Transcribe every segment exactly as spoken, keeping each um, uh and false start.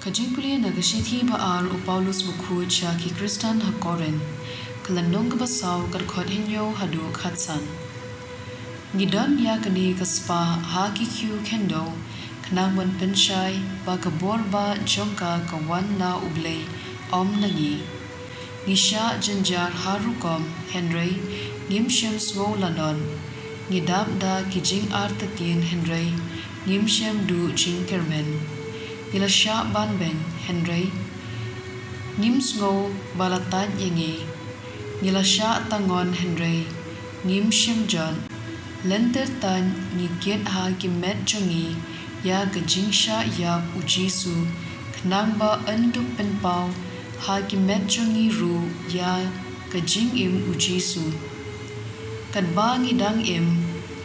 Ka jingpule na ka shithi ba ar u Paulus bakhuid sha ki Khristan ha Korinth, ka lynnong kaba saw, ka dkhot hynñiew haduh khatsan. Ngi don ïa kane ka spah ha ki khiew khyndew, khnang ban pynshai ba ka bor ba jong ka ka wan na U Blei, ym na ngi. Ngi shah jynjar har rukom, hynrei ngim shym sngew lanot. Ngi dap da ki jingartatien, hynrei ngim shym duh jingkyrmen. Ngi la shah banbeiñ, hynrei ngim sngew ba la tait ïa ngi. Ngi la shah tangon, hynrei ngim shym jot. Lynter tait ngi kit ha ki met jong ngi ïa ka jingshah ïap U Jisu, khnang ba yn dup pynpaw ha ki met jong ngi ruh ïa ka jingim U Jisu. Katba ngi dang im,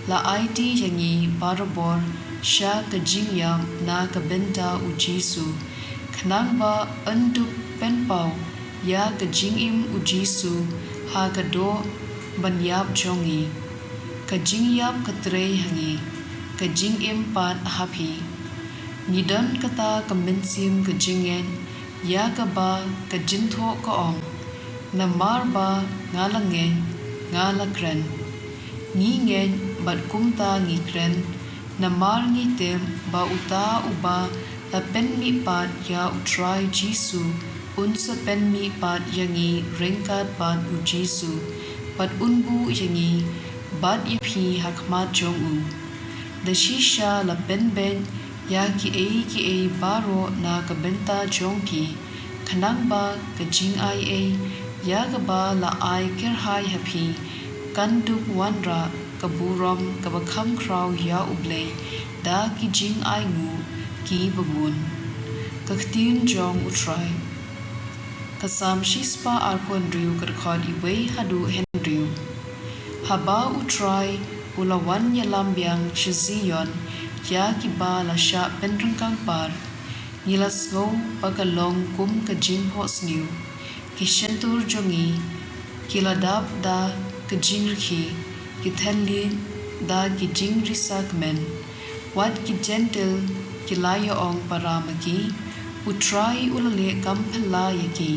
la aiti ïa ngi barabor sha ka jingïap na ka bynta U Jisu, khnang ba yn dup pynpaw ïa ka jingim U Jisu ha ka doh ban ïap jong ngi. Ka jingïap ka trei ha ngi, ka jingim pat ha phi. Ngi don kata ka mynsiem ka jingngeit, ïa kaba ka jingthoh ka ong: Namar ba nga la ngeit, nga la kren. Ngi ngeit bad kumta ngi kren, namar ngi tip ba uta uba la pynmihpat ïa U Trai Jisu, un sa pynmihpat ïa ngi ryngkat bad U Jisu, bad un buh ïa ngi bad ïa phi ha khmat jong u. Da shisha la pynbeit ïa kiei kiei baroh na ka bynta jong phi, khnang ba ka jingai ei ïa kaba la ai kyrhai ha phi kan dup wanrah ka burom kaba kham khraw ïa U Blei da ki jingainguh kiba bun. Ka ktien jong U Trai. Ka Salm shispah arphew hynriew, ka dkhot iwei haduh hynriew. Haba U Trai u la wan ïalam biang sha Zion ïa kiba la shah pynryngkang par, ngi la sngew ba ka long kum ka jingphohsniew. Ki shyntur jong ngi ki la dap da ka jingrkhie, ki thylliej da ki jingrisa kmen. Wat ki Jentil ki la ïa ong para ma ki: U Trai u la leh kam phylla ïa ki.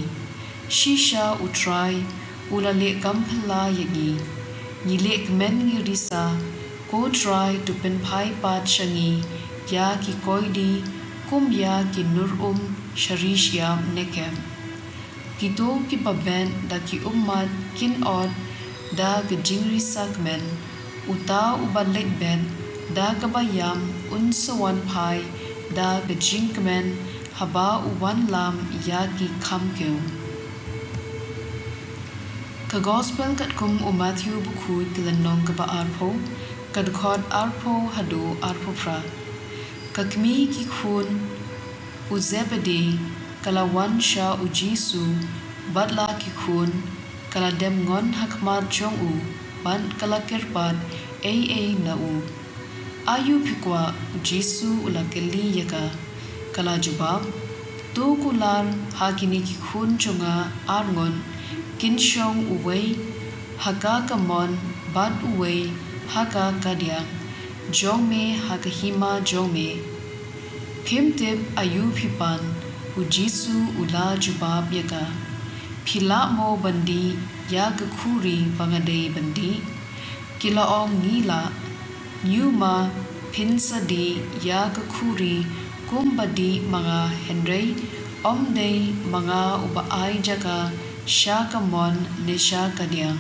Shisha U Trai u la leh kam phylla ïa ngi. Ngi leh kmen, ngi risa. Ko Trai, to pynphai pat sha ngi ïa ki koidi kum ïa ki nur um sha ri shyiap Negeb. Kito kiba bet da ki ummat kin ot da ka jingrisa kmen. Uta uba leit bet da kaba ïam un sa wan phai da ka jingkmen haba u wanlam ïa ki kham kiew. Ka Gospel katkum u Mathew bakhuid, ka lynnong kaba arphew, ka dkhot arphew haduh arphew phra. Ka kmie ki khun u Zebedi ka la wan sha U Jisu bad la ki khun, ka la dem ngon ha khmat jong u bad ka la kyrpad ei ei na u. Aïu phi kwah? U Jisu u la kylli ïa ka. Ka la jubab: To kular ha kine ki khun jong nga ar ngut, kin shong uwei ha ka kamon bad uwei ha ka kadiang jong me ha ka hima jong me. Phim tip aïu phi pan? U Jisu u la jubab ïa ka: Phi lah mo ban dih ïa ka khuri ba nga dei ban dih? Ki la ong: Ngi lah. Ñiuma phin sa dih ïa ka khuri kumba dih ma nga, hynrei ym dei ma nga uba ai jaka sha kamon ne sha kadiang.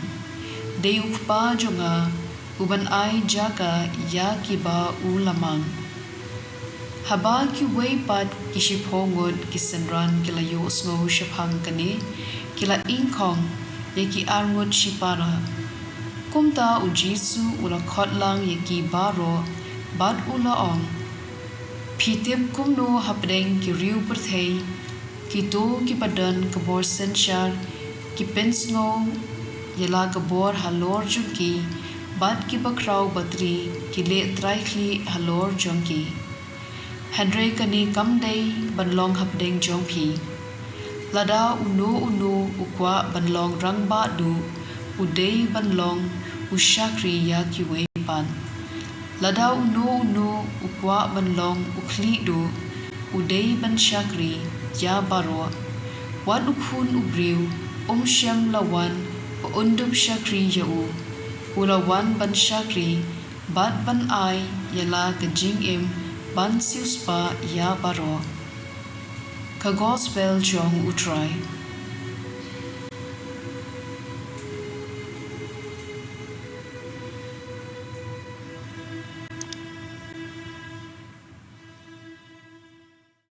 Dei U Kpa jong nga uban ai jaka ïa kiba u la mang. Haba kiwei pat ki shiphew ngut ki synran ki la ïohsngew shaphang kane, ki la ingkhong ïa ki ar ngut shipara. Kumta U Jisu u la khot lang ïa ki baroh bad u la ong: Phi tip kumno hapdeng ki riew pyrthei kito kiba don ka bor synshar ki pynsngew ïa la ka bor halor jong ki, bad kiba khraw batri ki leh trai khlieh halor jong ki? Hynrei kane kam dei ban long hapdeng jong phi. Lada uno uno u kwah ban long rangbah duh, u dei ban long u shakri ïa kiwei pat. Lada uno uno u kwah ban long u khlieh duh, u dei ban shakri ïa baroh. Wat u Khun u Briew um shym la wan ba un dup shakri ïa u. U la wan ban shakri bad ban ai ïa la ka jingim ban siewspah ïa baroh. Ka Gospel jong U Trai.